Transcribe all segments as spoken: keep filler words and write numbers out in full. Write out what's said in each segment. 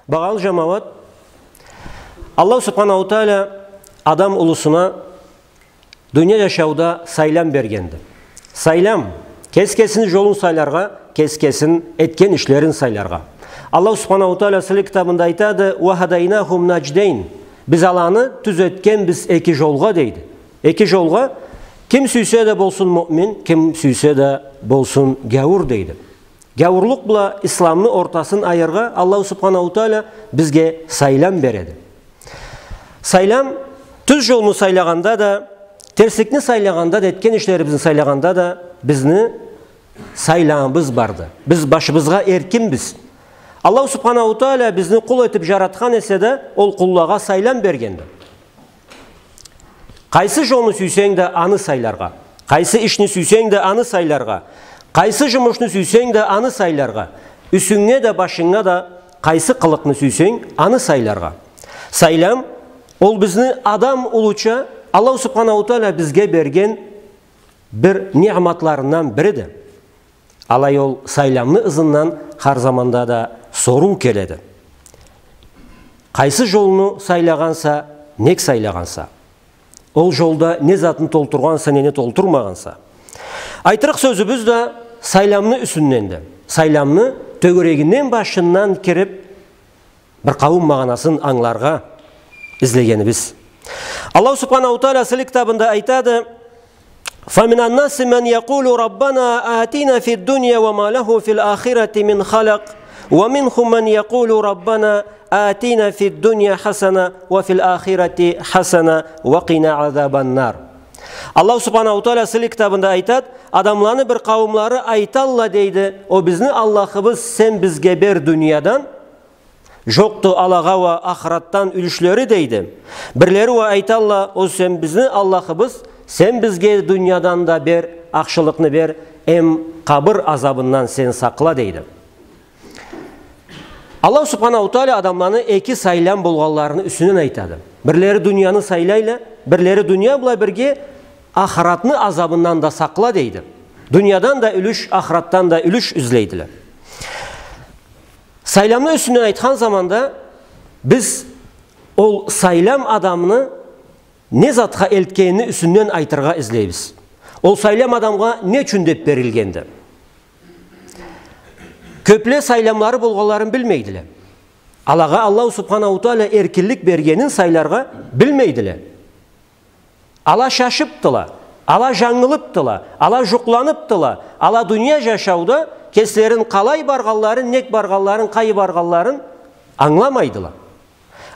Багъалы жамауат, Аллаху Субханаху Тааля адам улусуна дуния жашауда сайлам бергенди. Сайлам, кеси кесини жолун сайларгъа, кеси кесини этген ишлерин сайларгъа. Аллаху Субханаху Тааля сыйлы китабында айтады: «Ва хадайнахум надждейн». Биз аланы тюзетгенбиз эки жолгъа, дейди. Эки жолгъа, ким сюйсе да болсун муъмин, ким сюйсе да болсун гяуур, дейди. Гяуурлукъ бла исламны ортасын айыргъа Аллаху Субханаху Тааля бизге сайлам береди. Сайлам, тюз жолну сайлагъанда да, терсликни сайлагъанда да, этген ишлерибизни сайлагъанда да бизни сайламыбыз барды. Биз башыбызгъа эркинбиз. Аллаху Субханаху Тааля бизни къул этип жаратхан эсе да, ол къуллагъа сайлам бергенди. Къайсы жолну сюйсенг да, аны сайларгъа. Къайсы ишни сюйсенг да, аны сайларгъа. Къайсы жумушну сюйсенг да, аны сайларгъа. Юсюнге да, башынга да къайсы къылыкъны сюйсенг, аны сайларгъа. Сайлам, ол бизни адам улуча Аллаху Субханаху Тааля бизге берген бир ниъматларындан бириди. Алай ол сайламны ызындан хар заманда да соруу келеди. Къайсы жолну сайлагъанса, нек сайлагъанса? Ол жолда не затны толтургъанса, нени толтурмагъанса? Айтырыкъ сёзюбюз да сайламны юсюнденди. Сайламны тёгерегинден, башындан кирип, бир къауум магъанасын ангыларгъа излегенибиз. Аллаху Субханаху Тааля сыйлы китабында айтады: «Фаминаннаси ман якъулу Раббана атина фид-дуния ва ма лаху фил-ахирати мин халакъ, ва минхум ман якъулу Раббана атина фид-дуния хасана ва фил-ахирати хасана ва къина азабан-нар». Аллаху Субханаху Тааля сыйлы китабында айтады: адамланы бир къауумлары айталла, дейди: «О бизни Аллахыбыз, сен бизге бер дуниядан, жокъду алагъа уа ахыратдан юлюшлери», дейди. Бирлери уа айталла: «О сен бизни Аллахыбыз, сен бизге дуниядан да бер, ахшылыкъны бер, эм къабыр азабындан сен сакъла», дейди. Аллаху Субханаху Тааля адамланы эки сайлам болгъанларыны юсюнден айтады. Бирлери дунияны сайлайла, бирлери дуния бла бирге ахыратны азабындан да сакъла, дейди. Дуниядан да юлюш, ахыратдан да юлюш излейдиле. Сайламны юсюнден айтхан заманда биз ол сайлам адамны не затха элтгенини юсюнден айтыргъа излейбиз. Ол сайлам адамгъа не ючюн деп берилгенди? Кёпле сайламлары болгъанларын билмейдиле. Алагъа Аллаху Субханаху Тааля эркинлик бергенин сайларгъа билмейдиле. Ала шашыпдыла, ала жангылыпдыла, ала жукъланыпдыла, ала дуния жашауда кеслерин къалай баргъанларын, нек баргъанларын, къайы баргъанларын ангыламайдыла.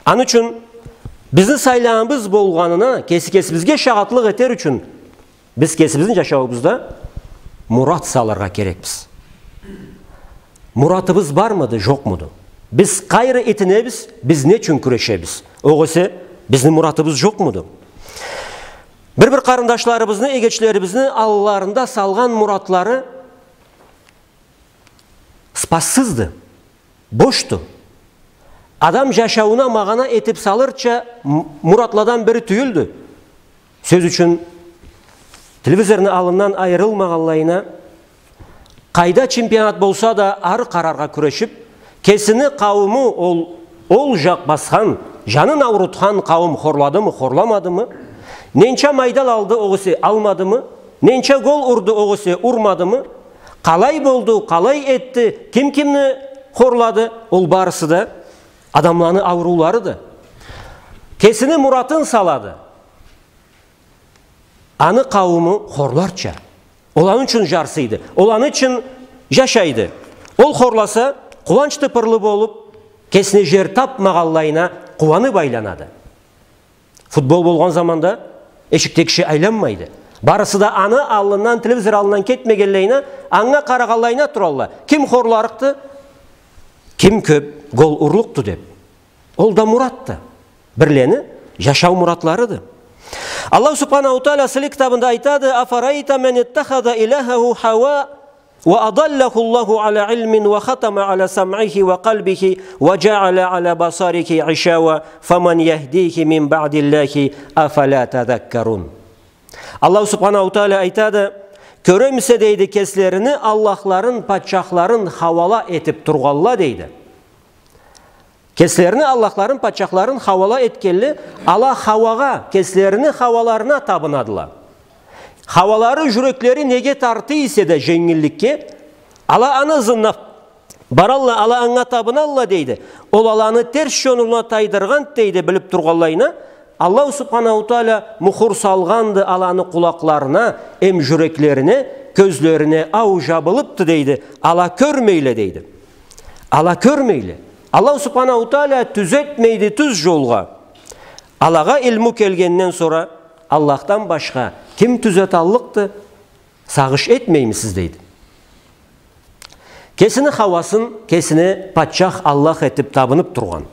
Аны ючюн бизни сайламыбыз болгъанына кеси кесибизге шагъатлыкъ этер ючюн биз кесибизни жашауубузда мурат салыргъа керекбиз. Муратыбыз бармыды, жокъмуду? Биз къайры итинебиз, биз не ючюн кюрешебиз? Огъесе бизни муратыбыз жокъмуду? Бир-бир къарындашларыбызны, эгечлерибизни алларында салгъан муратлары ыспассызды, бошду. Адам жашауна магъана этип салырча м-, муратладан бири тюйюлдю. Сёз ючюн, телевизорну аллындан айырылмагъанлайына, къайда чемпионат болса да, ары къараргъа кюрешип, кесини къаууму, ол, ол жакъ басхан, жанын аурутхан къауум хорладымы, хорламадымы, ненча майдал алды, огъесе алмадымы, ненча гол урду, огъесе урмадымы, къалай болду, къалай этди, ким кимни хорлады, ол барысы да адамланы аурууларыды. Кесини муратын салады. Аны къаууму хорларча. Ол аны ючюн жарсыйды. Ол аны ючюн жашайды. Ол хорласа, къууанч тыпырлы болуп, кесине жер тапмагъанлайына къууанып айланады. Футбол болгъан заманда эшикде киши айланмайды. Барысы да аны аллындан, телевизор аллындан кетмегенлейине, анга къарагъанлайына туралла. Ким хорларыкъды, ким кёп гол урлукъду деп. Ол да муратды. Бирлени жашау муратларыды. Аллаху Субханаху Тааля сыйлы китабында айтады: «Афарайта ман иттахаза илахаху хава ва адаллаху Аллаху аля илмин ва хатама аля самъихи ва къалбихи ва жаъаля аля басарихи гъишава, фаман яхдихи мин баъдиллахи, афаля тазаккарун». Аллаху Субханаху Тааля айтады: «Кёремисе, — дейди, — кеслерини аллахларын, патчахларын хавала этип тургъанла, — дейди. — Кеслерини Аллахларын, патчахларын хауала этгенле, ала хауагъа, кеслерини хауаларына табынадыла. Хауалары, жюреклери неге тарта эсе да женгилликге, ала аны ызындан баралла, ала анга табыналла, дейди. Ол аланы терс жолуна тайдыргъан, дейди, билип тургъанлайына, Аллаху Субханаху Тааля мухур салгъанды аланы къулакъларына, эм жюреклерине, кёзлерине ау жабылыпды, дейди. Ала кёрмейле, дейди. Ала кёрмейле. Аллаху Субханаху Тааля тюзетмейди тюз жолгъа. Алагъа илму келгенден сора, Аллахдан башха ким тюзеталлыкъды? Сагъыш этмеймисиз, дейди. Кесини хауасын кесине патчах, Аллах этип табынып тургъан.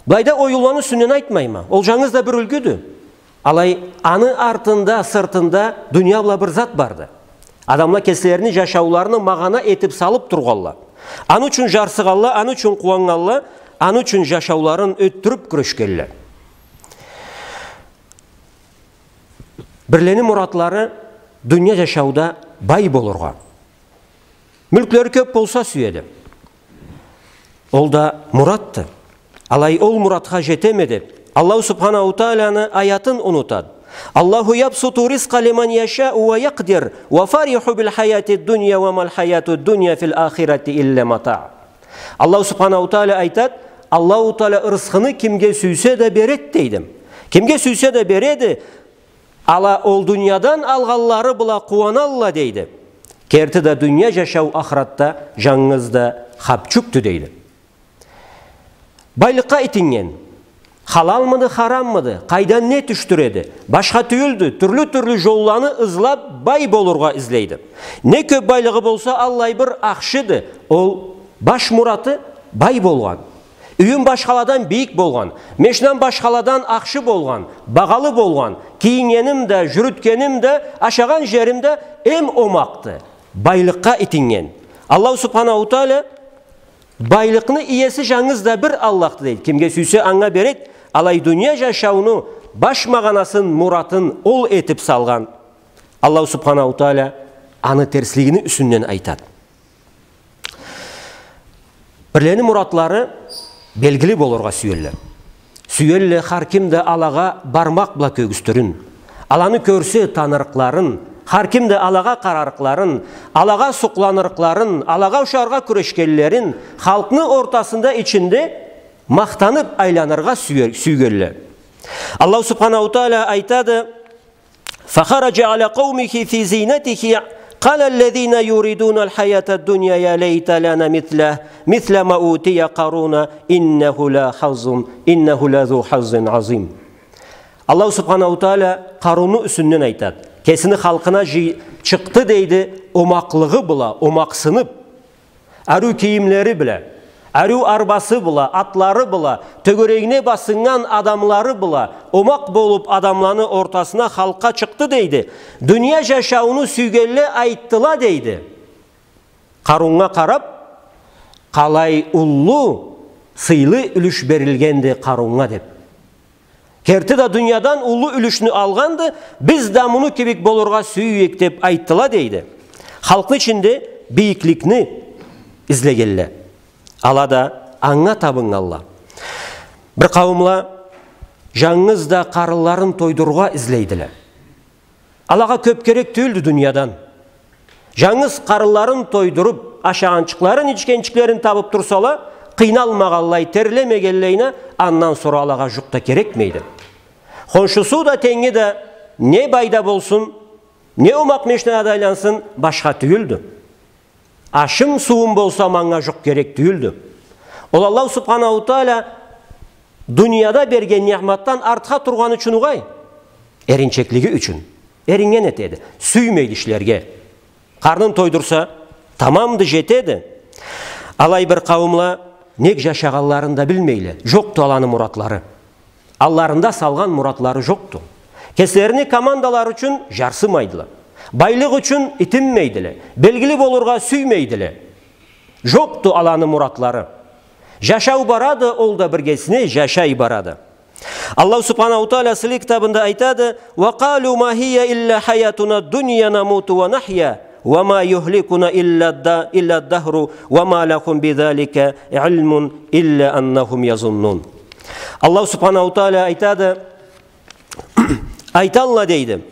Былайда оюланы юсюнден айтмайма. Ол жангыз да бир юлгюдю. Алай, аны артында, сыртында дуния бла бир зат барды. Адамла кеслерини жашауларына магъана этип салып тургъанла. Аны ючюн жарсыгъанла, аны ючюн къууаннганла, аны ючюн жашауларын ётдюрюп кюрешгенле. Бирлени муратлары дуния жашауда бай болургъа. Мюлклери кёп болса сюеди. Ол да муратды. Алай, ол муратха жетеме деп, Аллаху Субханаху Тааляны аятын унутады. Аллаху ябсуту ризкъа лиман яшау ва якъдир, ва фариху бил хаяти дунья, ва мал хаяту дунья фил ахирати илля матаа. Аллаху Субханаху Тааля айтады, Аллаху Тааля ырысхыны кимге сюйсе да береди, дейди. Кимге сюйсе да береди, ала ол дуниядан алгъанлары бла къууаналла, дейди. Керти да дуния жашау ахыратда жангыз да хапчюкдю, дейди. Байлыкъгъа итиннген. Халалмыды, хараммыды, къайдан не тюшдюреди? Башха тюйюлдю, тюрлю-тюрлю жолланы ызлап, бай болургъа излейди. Не кёп байлыгъы болса, аллай бир ахшыды. Ол баш мураты бай болгъан. Юйюм башхаладан бийик болгъан, машинам башхаладан ахшы болгъан, багъалы болгъан, кийиннгеним да, жюрютгеним да, ашагъан жерим да эм омакъды. Байлыкъгъа итиннген. Аллаху Субханаху Тааля Байлыкъны иеси жангыз да бир Аллахды, дейди. Кимге сюйсе, анга береди. Алай, дуния жашауну баш магъанасын, муратын ол этип салгъан. Аллаху Субханаху Тааля аны терслигини юсюнден айтады. Бирлени муратлары белгили болургъа сюелле. Сюелле хар ким да алагъа бармакъ бла кёргюзтюрюн. Аланы кёрсе, танырыкъларын, хар ким да алагъа къарарыкъларын, алагъа сукъланырыкъларын, алагъа ушаргъа кюрешгенлерин, халкъны ортасында, ичинде махтанып айланыргъа сюе-, сюйгенле. Аллаху Субханаху Тааля айтады: فخرج على قومه في زينته قال الذين يريدون الحياة الدنيا يا ليت لنا مثل، مثل ما أوتي قارون إنه لحظ، إنه لذو حظ عظيم. Аллаху Субханаху Тааля Къарунну юсюнден айтады. Кесини халкъына жый-, чыкъды, дейди, омакълыгъы бла, омакъсынып. Ариу кийимлери бла, ариу арбасы бла, атлары бла, тёгерегине басыннган адамлары бла, омакъ болуп адамланы ортасына, халкъгъа чыкъды, дейди. Дуния жашауну сюйгенле айтдыла, дейди. Къаруннга къарап, къалай уллу, сыйлы юлюш берилгенди Къаруннга деп. Керти да дуниядан уллу юлюшню алгъанды, биз да муну кибик болургъа сюйюек деп айтдыла, дейди. Халкъны ичинде бийикликни излегенле. Ала да анга табыннганла. Бир къауумла жангыз да къарынларын тойдурургъа излейдиле. Алагъа кёп керек тюйюлдю дуниядан. Жангыз къарынларын тойдуруп, ашагъанчыкъларын, ичгенчиклерин табып турсала, къыйналмагъанлай, терлемегенлейине, андан сора алагъа жукъ да керекмейди. Хоншусу да, тенги да не байда болсун, не омакъ машинада айлансын, башха тюйюлдю. Ашым, сууум болса, манга жукъ керек тюйюлдю. Ол Аллаху Субханаху Тааля дунияда берген ниъматдан артха тургъаны ючюн угъай, эринчеклиги ючюн. Эриннген этеди. Сюймейди ишлерге. Къарнын тойдурса, тамамды, жетеди. Алай бир къауумла нек жашагъанларын да билмейле. Жокъду аланы муратлары. Алларында салгъан муратлары жокъду. Кеслерини командалары ючюн жарсымайдыла. Байлыкъ ючюн итинмейдиле. Белгили болургъа сюймейдиле. Жокъду аланы муратлары. Жашау барады, ол да биргесине жашай барады. Аллаху Субханаху Тааля сыйлы китабында айтады: وقالوا ما هي إلا حياتنا الدنيا نموت ونحيا وما يهلكنا إلا الد-، إلا الدهر وما لهم بذلك علم إلا أنهم يظنون. Аллаху Субханаху Тааля айтады, айталла, дейди.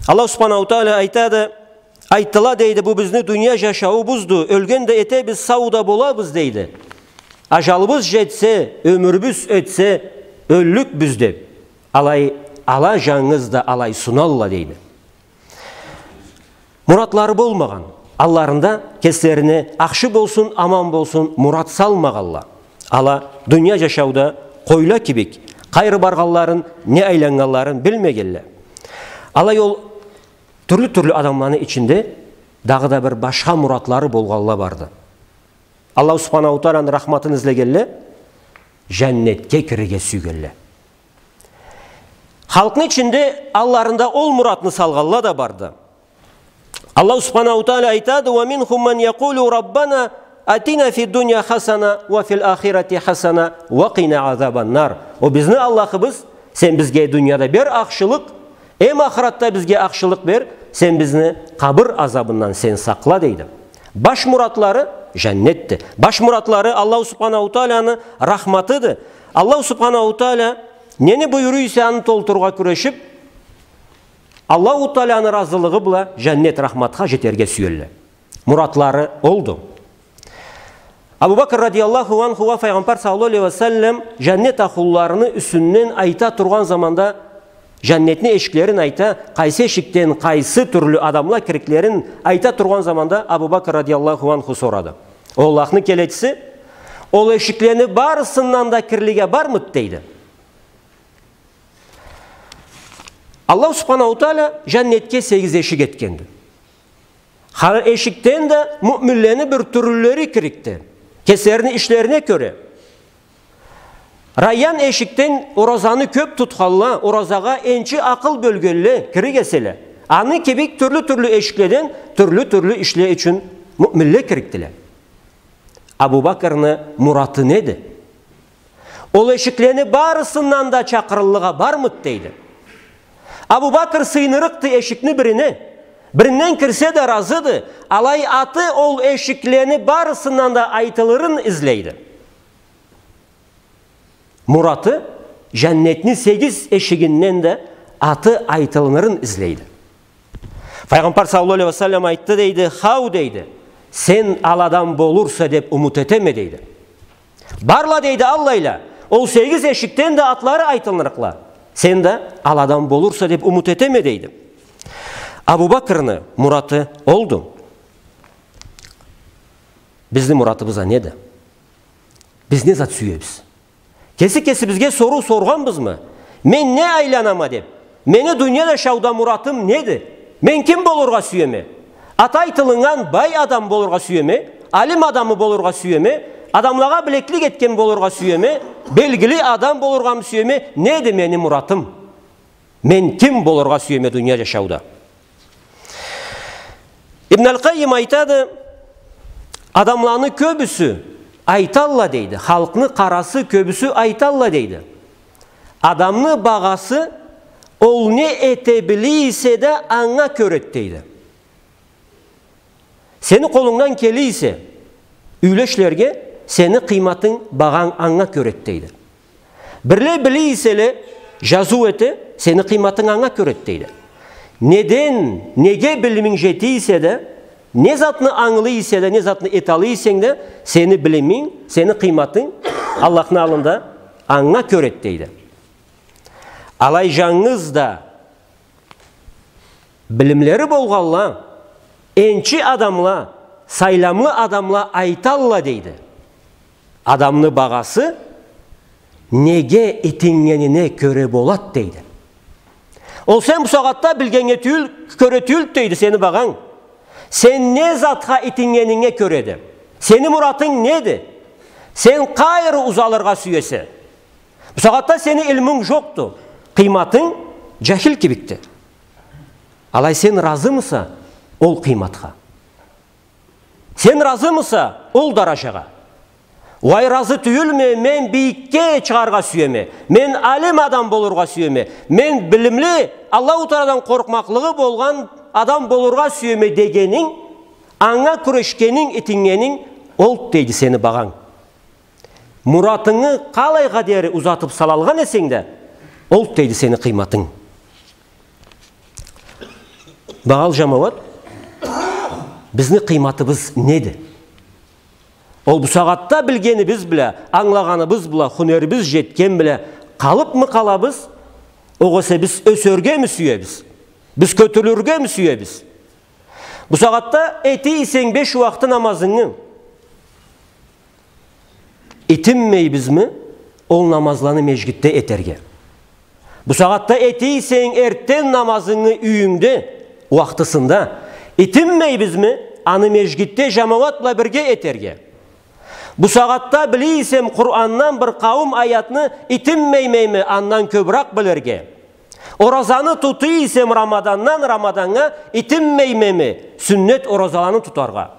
Аллаху Субханаху Тааля айтады, айтдыла, дейди, бу бизни дуния жашауубузду, ёлген да этебиз, сау да болабыз, дейди. Ажалыбыз жетсе, ёмюрюбюз ётсе, ёллюкбюз деп. Алай, ала жангыз да алай суналла, дейди. Муратлары болмагъан. Алларында кеслерине ахшы болсун, аман болсун, мурат салмагъалла. Ала дуния жашауда къойла кибик, къайры баргъанларын, не айланнганларын билмегелле. Алай ол тюрлю-тюрлю адамланы ичинде дагъыда бир башха муратлары болгъанла барды. Аллаху Субханаху Тааляны рахматын излегелле, жаннетге кирирге сюйгелле. Халкъны ичинде алларында ол муратны салгъалла да барды. Аллаху Субханаху Тааля айтады: ومنهم من يقول ربنا آتنا في الدنيا حسنة وفي الآخرة حسنة وقنا عذاب النار. О бизни Аллахыбыз, сен бизге дунияда бер ахшылыкъ, эм ахыратда бизге ахшылыкъ бер, сен бизни къабыр азабындан сен сакъла, дейди. Баш муратлары жаннетди. Баш муратлары Аллаху Субханаху Тааляны рахматыды. Аллаху Субханаху Тааля нени буюра эсе, аны толтурургъа кюрешип, Аллаху Тааляны разылыгъы бла жаннет рахматха жетерге сюелле. Муратлары олду. Абу Бакр радияллаху анхугъа Файгъамбар саллаллаху алейхи ва саллам жаннет ахлуларыны юсюнден айта тургъан заманда, жаннетни эшиклерин айта, къайсы эшикден къайсы тюрлю адамла кириклерин айта тургъан заманда Абу Бакр радияллаху анху сорады: «О Аллахны келечиси, ол эшиклени барысындан да кирлиге бармыды?» — дейди. Аллаху Субханаху Тааля жаннетге сегиз эшик этгенди. Хар эшикден да муъминлени бир тюрлюлери кирикди, кеслерини ишлерине кёре. Райян эшикден оразаны кёп тутханла, оразагъа энчи акъыл бёлгенле кирик эселе. Аны кибик тюрлю-тюрлю эшикледен тюрлю-тюрлю ишле ючюн муъминле кирикдиле. Абу Бакрны мураты неди? Ол эшиклени барысындан да чакъырыллыгъа бармыды, дейди. Абу Бакр сыйынырыкъды эшикни бирине. Биринден кирсе да разыды, алай аты ол эшиклени барысындан да айтылырын излейди. Мураты жаннетни сегиз эшигинден да аты айтылынырын излейди. Файгъамбар саллаллаху алейхи ва саллам айтды, дейди: «Хау, — дейди, — сен аладан болурса деп умут этеме», — дейди. «Барла, — дейди, — аллайла, ол сегиз эшикден да атлары айтылынырыкъла. Сен да аладан болурса деп умут этеме», — дейди. Абу Бакрны мураты олду. Бизни муратыбыз а неди? Биз не зат сюебиз? Кеси кесибизге соруу соргъанбызмы? Мен не айланама деп? Мени дуния жашауда муратым неди? Мен ким болургъа сюеме? Аты айтылыннган бай адам болургъа сюеме? Алим адамы болургъа сюеме? Адамлагъа билеклик этген болургъа сюеме? Белгили адам болургъамы сюеме? Неди мени муратым? Мен ким болургъа сюеме дуния жашауда? Ибн аль-Къайим айтады, адамланы кёбюсю айталла, дейди, халкъны къарасы кёбюсю айталла, дейди, адамны багъасы ол не эте биле эсе да анга кёреди, дейди. Сени къолунгдан келе эсе юйле ишлерге, сени къыйматынг, багъанг анга кёреди, дейди. Бирле биле эселе, жазыу эте, сени къыйматынг анга кёреди, дейди. Неден, неге билиминг жете эсе да, не затны ангылай эсе да, не затны эталай эсенг да, сени билиминг, сени къыйматынг Аллахны аллында анга кёреди, дейди. Алай жангыз да билимлери болгъанла, энчи адамла, сайламлы адамла айталла, дейди, адамны багъасы неге итиннгенине кёре болад, дейди. Ол сен бусагъатда билгеннге тюйюл, кёре тюйюлд, дейди, сени багъанг. Сен не затха итиннгенинге кёреди. Сени муратынг неди? Сен къайры узалыргъа сюесе? Бусагъатда сени илмунг жокъду, къыйматынг жахил кибикди. Алай сен разымыса ол къыйматха? Сен разымыса ол даражагъа? Уай, разы тюйюлме, мен бийикге чыгъаргъа сюеме, мен алим адам болургъа сюеме, мен билимли, Аллаху Тааладан къоркъмакълыгъы болгъан адам болургъа сюеме дегенинг, анга кюрешгенинг, итиннгенинг, олду, дейди, сени багъанг. Муратынгы къалайгъа дери узатып салалгъан эсенг да, олду, дейди, сени къыйматынг. Багъалы жамауат, бизни къыйматыбыз неди? Ол бусагъатда билгенибиз бла, ангылагъаныбыз бла, хунерибиз жетген бла къалыпмы къалабыз? Огъесе биз ёсергеми сюебиз? Биз кётюрюлюргеми сюебиз? Бусагъатда эте эсенг беш уахты намазынгы, итинмейбизми ол намазланы межгитде этерге? Бусагъатда эте эсенг эртден намазынгы юйюнгде, уахтысында, итинмейбизми аны межгитде жамауат бла бирге этерге? Бусагъатда биле эсем Къурандан бир къауум аятны, итинмеймеми андан кёбюрек билирге? Оразаны тута эсем Рамадандан Рамаданнга, итинмеймеми сюннет оразаланы тутаргъа?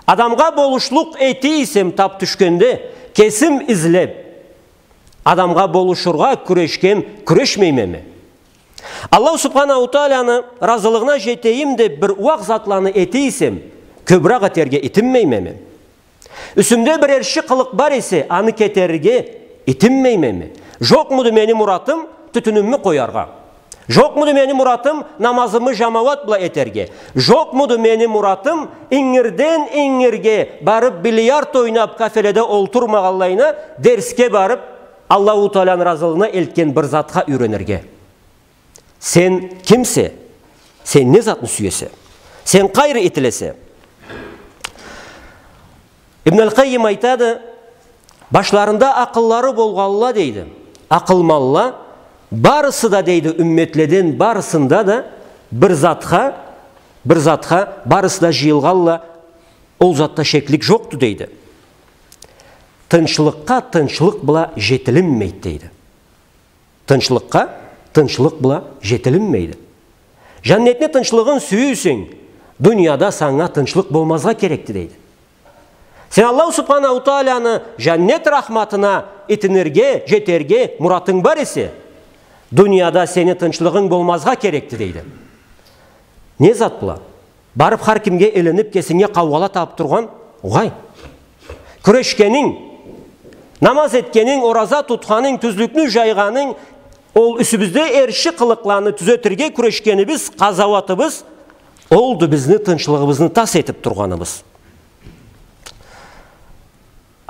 Адамгъа болушлукъ эте эсем тап тюшгенде, кесим излеп, адамгъа болушургъа кюрешгем, кюрешмеймеми? Аллаху Субханаху Тааланы разылыгъына жетейим деп бир уакъ затланы эте эсем, кёбюрек этерге итинмеймеми? Юсюмде бир эрши къылыкъ бар эсе, аны кетерге итинмеймеми? Жокъмуду мени муратым тютюнюмю къояргъа? Жокъмуду мени муратым намазымы жамауат бла этерге? Жокъмуду мени муратым ингирден ингирге барып, бильярд ойнап, кафеледе олтурмагъанлайына, дерсге барып, Аллаху Тааланы разылыгъына элтген бир затха юйренирге? Сен кимсе? Сен не затны сюесе? Сен къайры этилесе? Ибн аль-Къайим айтады, башларында акъыллары болгъанла, дейди, акъылманла, барысы да, дейди, умметледен барысында да бир затха, бир затха барысы да жыйылгъанла, ол затда шеклик жокъду, дейди. Тынчлыкъгъа тынчлыкъ бла жетилинмейди, дейди. Тынчлыкъгъа тынчлыкъ бла жетилинмейди. Жаннетни тынчлыгъын сюйюрсе, дунияда санга тынчлыкъ болмазгъа керекди, дейди. Сен Аллаху Субханаху Тааланы жаннет рахматына итинирге, жетерге муратынг бар эсе, дунияда сени тынчлыгъынг болмазгъа керекди, дейди. Не зат бла? Барып хар кимге илинип, кесинге къаугъала табып тургъан? Огъай. Кюрешгенинг, намаз этгенинг, ораза тутханынг, тюзлюкню жайгъанынг, ол юсюбюзде эрши къылыкъланы тюзетирге кюрешгенибиз, къазауатыбыз, олду бизни тынчлыгъыбызны тас этип тургъаныбыз.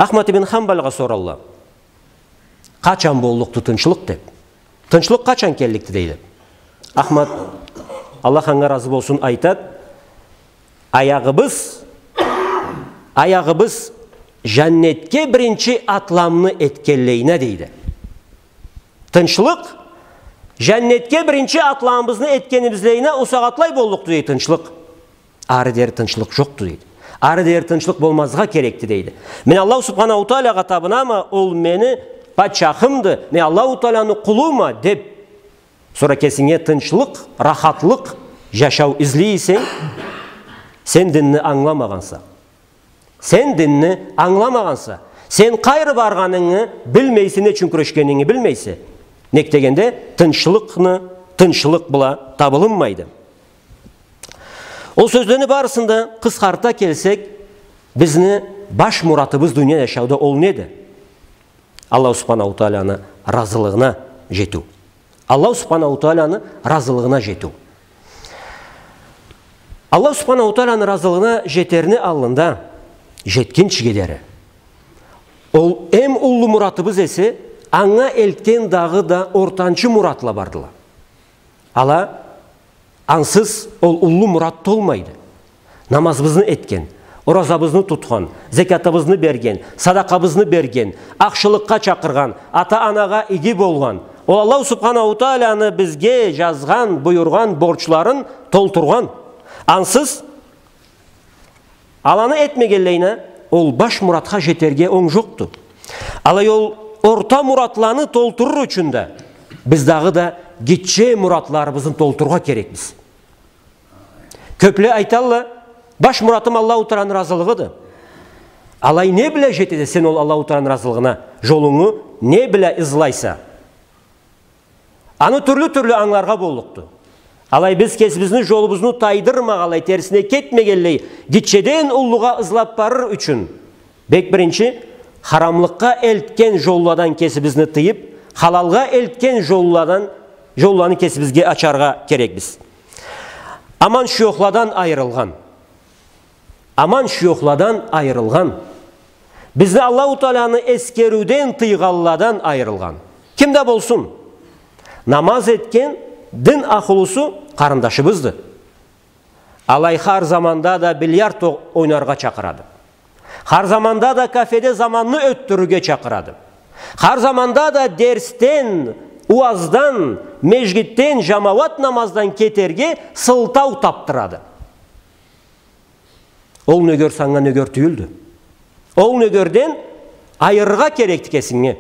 Ахмад ибн Хамбалгъа соралла, къачан боллукъду тынчлыкъ деп. Тынчлыкъ къачан келликди, дейди. Ахмад, Аллах анга разы болсун, айтад, аягъыбыз, аягъыбыз жаннетге биринчи атламны этгенлейине, дейди. Тынчлыкъ, жаннетге биринчи атламыбызны этгенибизлейине, ол сагъатлай боллукъду, дейди, тынчлыкъ. Ары дери тынчлыкъ жокъду, дейди. Ары дери тынчлыкъ болмазгъа керекди, дейди. Мен Аллаху Субханаху Таалагъа табынама, ол мени патчахымды, мен Аллаху Тааланы къулума, деп, сора кесинге тынчлыкъ, рахатлыкъ жашау излей эсенг, сен динни ангыламагъанса. Сен динни ангыламагъанса. Сен къайры баргъанынгы билмейсе, не ючюн кюрешгенинги билмейсе. Нек дегенде, тынчлыкъны тынчлыкъ бла табылынмайды. Ол сёзлени барысын да къысхарта келсек, бизни баш муратыбыз дуния жашауда ол неди? Аллаху Субханаху Тааланы разылыгъына жетиу. Аллаху Субханаху Тааланы разылыгъына жетиу. Аллаху Субханаху Тааланы разылыгъына жетерини аллында, жетгинчиге дери, ол эм уллу муратыбыз эсе, анга элтген дагъыда ортанчы муратла бардыла. Ала ансыз ол уллу мурат толмайды. Намазыбызны этген, оразабызны тутхан, зекятыбызны берген, садакъабызны берген, ахшылыкъгъа чакъыргъан, ата-анагъа иги болгъан, ол Аллаху Субханаху Тааланы бизге жазгъан, буюргъан борчларын толтургъан. Ансыз аланы этмегенлейине, ол баш муратха жетерге онг жокъду. Алай ол орта муратланы толтурур ючюн да, биз дагъыда гитче муратларыбызны толтурургъа керекбиз. Кёпле айталла, баш муратым Аллаху Тааланы разылыгъыды. Алай не бла жетесе сен ол Аллаху Тааланы разылыгъына, жолунгу не бла ызлайса? Аны тюрлю-тюрлю ангыларгъа боллукъду. Алай биз кесибизни жолубузну тайдырмагъанлай, терсине кетмегенлей, гитчеден уллугъа ызлап барыр ючюн, бек биринчи, харамлыкъгъа элтген жолладан кесибизни тыйып, халалгъа элтген жолладан, жолланы кесибизге ачаргъа керекбиз. Аман-шуёхладан айырылгъан. Аман-шуёхладан айырылгъан. Бизни Аллаху Тааланы эсгериуден тыйгъанладан айырылгъан. Ким да болсун. Намаз этген дин ахлусу къарындашыбызды. Алай хар заманда да бильярд о-, ойнаргъа чакъырады. Хар заманда да кафеде заманны ётдюрюрге чакъырады. Хар заманда да дерсден, уаздан, межгитден, жамауат намаздан кетерге сылтау тапдырады. Ол нёгер санга нёгер тюйюлдю. Ол нёгерден айырыргъа керекди кесинги.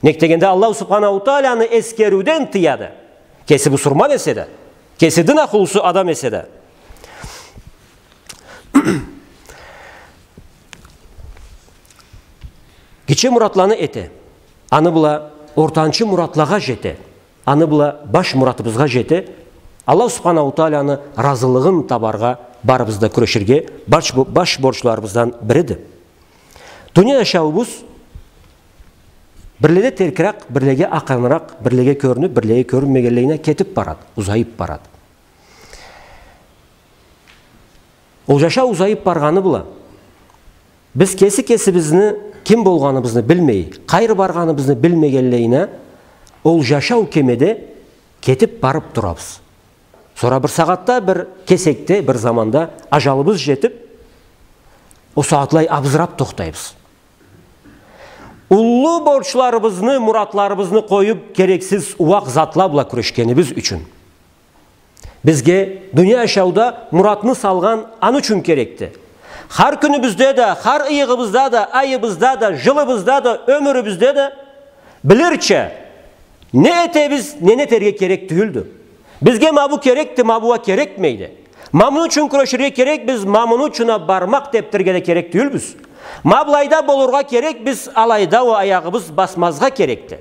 Нек дегенде Аллаху Субханаху Тааланы эсгериуден тыяды. Кеси бусурман эсе да, кеси дин ахлусу адам эсе да. Гитче муратланы эте. Аны бла ортанчы муратлагъа жете. Аны бла баш муратыбызгъа жете, Аллаху Субханаху Тааланы разылыгъын табаргъа барыбыз да кюреширге, баш бо-, баш борчларыбыздан бириди. Дуния жашауубуз бирледе теркирек, бирлеге акъырыныракъ, бирлеге кёрюнюп, бирлеге кёрюнмегенлейине кетип барады, узайып барады. Ол жашау узайып баргъаны бла, биз кеси кесибизни ким болгъаныбызны билмей, къайры баргъаныбызны билмегенлейине, ол жашау кемеде кетип барып турабыз. Сора бир сагъатда, бир кесекде, бир заманда ажалыбыз жетип, ол сагъатлай абызырап тохтайбыз. Уллу борчларыбызны, муратларыбызны къоюп, керексиз ууакъ затла бла кюрешгенибиз ючюн. Бизге дуния жашауда муратны салгъан аны ючюн керекди. Хар кюнюбюзде да, хар ыйыгъыбызда да, айыбызда да, жылыбызда да, ёмюрюбюзде да билирча, не этебиз, нени этерге керек тюйюлдю. Бизге ма бу керекди, ма бу а керекмейди. Ма муну ючюн кюреширге керекбиз, ма муну ючюн а бармакъ тепдирирге да керек тюйюлбюз. Ма былайда болургъа керекбиз, алайда уа аягъыбыз басмазгъа керекди.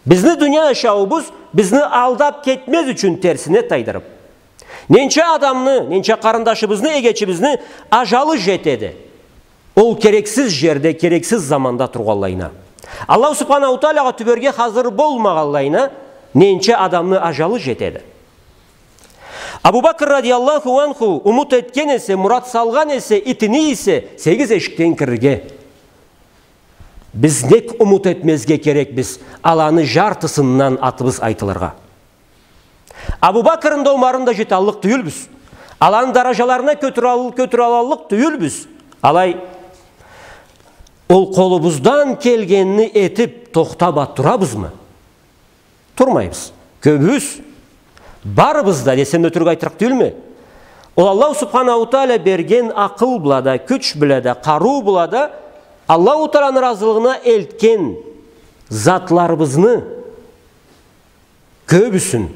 Бизни дуния жашауубуз бизни алдап кетмез ючюн терсине тайдырып. Ненча адамны, ненча къарындашыбызны, эгечибизни ажалы жетеди. Ол керексиз жерде, керексиз заманда тургъанлайына. Аллаху Субханаху Таалагъа тюберге хазыр болмагъанлайына, ненча адамны ажалы жетеди. Абу Бакр радияллаху анху умут этген эсе, мурат салгъан эсе, итини ийсе, сегиз эшикден кирирге. Биз нек умут этмезге керекбиз, аланы жартысындан атыбыз айтылыргъа? Абу Бакрны да, Умарны да жеталлыкъ тюйюлбюз. Аланы даражаларына кётюрал-, кётюралаллыкъ тюйюлбюз. Алай, ол къолубуздан келгенни этип, тохтап а турабызмы? Турмайбыз. Кёбюбюз, барыбыз да, десем да, ётюрюк айтырыкъ тюйюлме. Ол Аллаху Субханаху Таала берген акъыл бла да, кюч бла да, къарыу бла да Аллаху Тааланы разылыгъына элтген затларыбызны кёбюсюн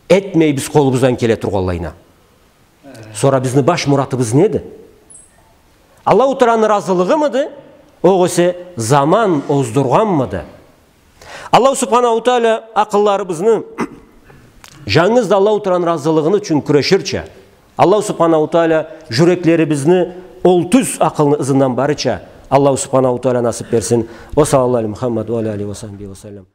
этмейбиз къолубуздан келе тургъанлайына. Сора бизни баш муратыбыз неди? Аллаху Тааланы разылыгъымыды, огъесе заман оздургъанмыды? Аллаху Субханаху Таала акъылларыбызны жангыз да Аллаху Тааланы разылыгъыны ючюн кюреширча, Аллаху Субханаху Таала жюреклерибизни ол тюз акъылны ызындан барырча, Аллаху Субханаху Таала насып берсин. Ва саллаллаху аля Мухаммад ва аля алихи ва сахбихи ва саллам.